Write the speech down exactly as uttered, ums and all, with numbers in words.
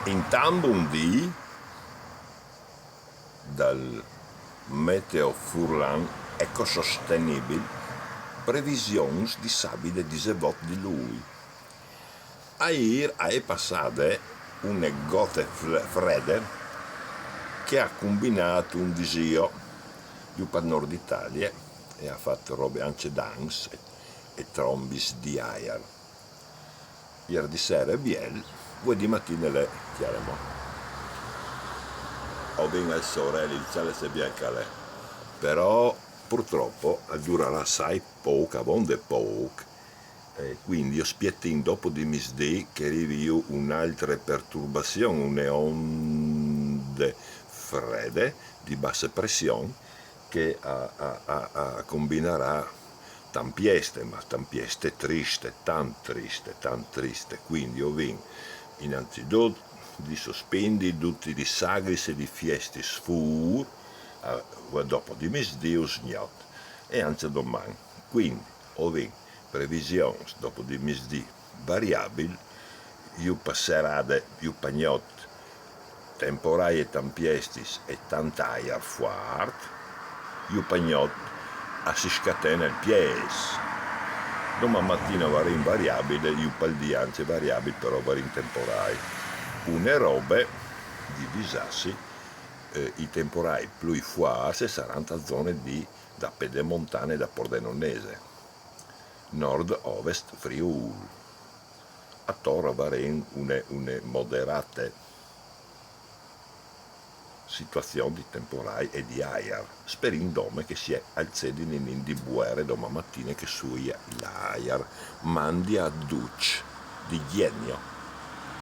Intant un dì dal Meteo Furlan Ecosostenibil, previsions di sabide disevot di lui. Air a è passade une gote fre- frede che ha combinat un disio giù per nord Italia e ha fatto robe anche dans e trombis di aer. Ier di sere biel, vuoi di matine le chiaremo. O ben al soreli, il cielo se bianca le. Però purtroppo durerà assai poco, abonde poco. E quindi io spiettin dopo di misdì che arrivi io un'altra perturbazione, une onde fredde di bassa pressione che a, a, a, a combinarà tampieste, ma tampieste triste, tan triste, tan triste. Quindi io vin innanzitutto di sospindi tutti i sagris e di fiesti sfur, eh, dopo di misdì o sgnot, e anche domani. Quindi o vin previsions dopo di misdì variabil, iu passerade, iu pagnot, temporai e tampiestis e tant'aiar fuart, iu pagnot a si scatena il pies. Doman matina varin variabile, iu pal dì anche variabil, però varin temporai. Une robe di disassi, eh, i temporai plui fuarts saran a zone di da Pedemontane e da Pordenonese, nord-ovest Friul. Ator varin une, une moderate situazion di temporai e di aiar. Sperin dome che si alzedin in di buere doman matine che suia l'aiar. Mandi a duc di genio.